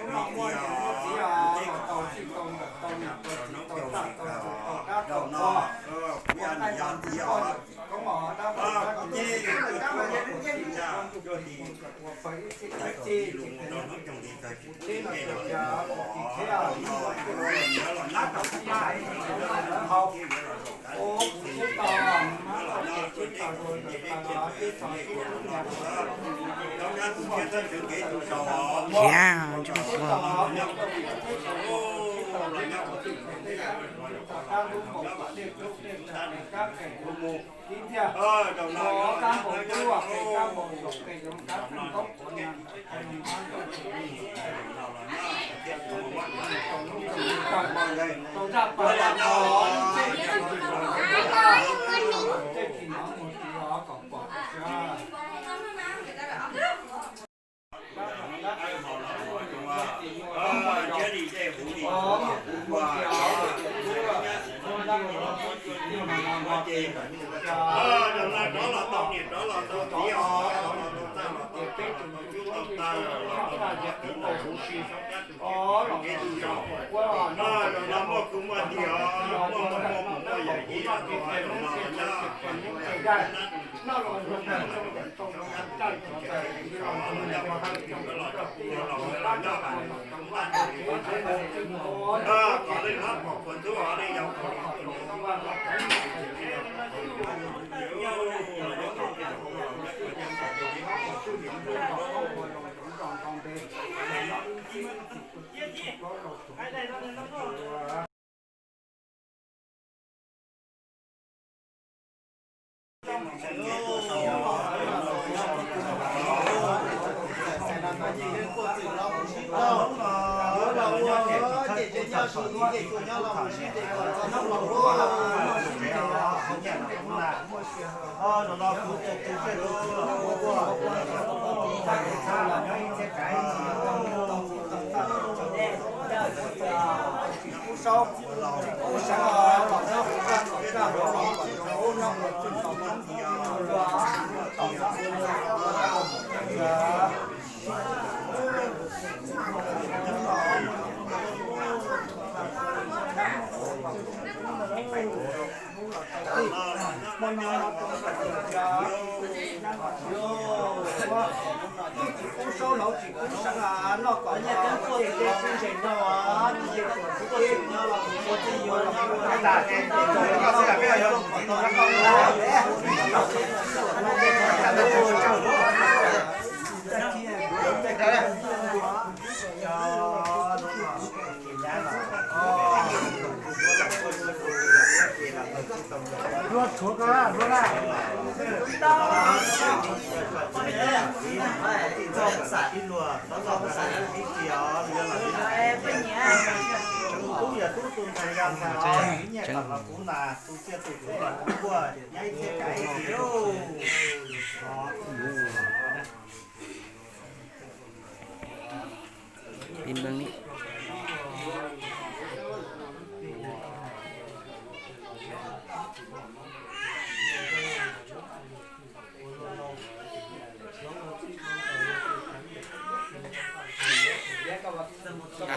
Muaj niam muaj txiv os, tau txij tau nkawm tau niam tau txiv tau txaj tau ntxub tau dab tau qhua, ua niam yog txiv os. Thiab, rov los tau niam rov los tau txiv os, los tau txaj los tau ntxub tau taw los tau tus muaj txiv tau tus txiv tau kev tus zaus. Rov los muaj kwv muaj tij os, muaj muaj muaj muaj yawm yij los tau rov los nyob.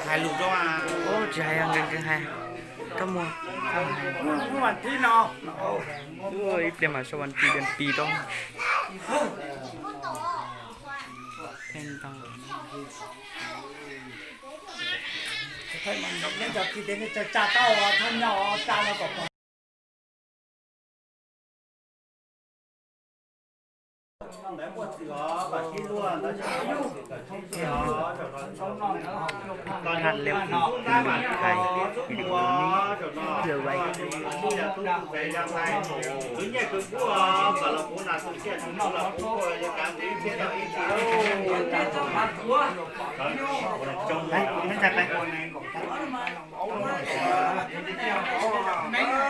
Hais lus rau. Tsis hais, nkees nkees hais. Koj muag. Ib pliag mas sau vas tis di pi rau. Tha lem tus hais video no.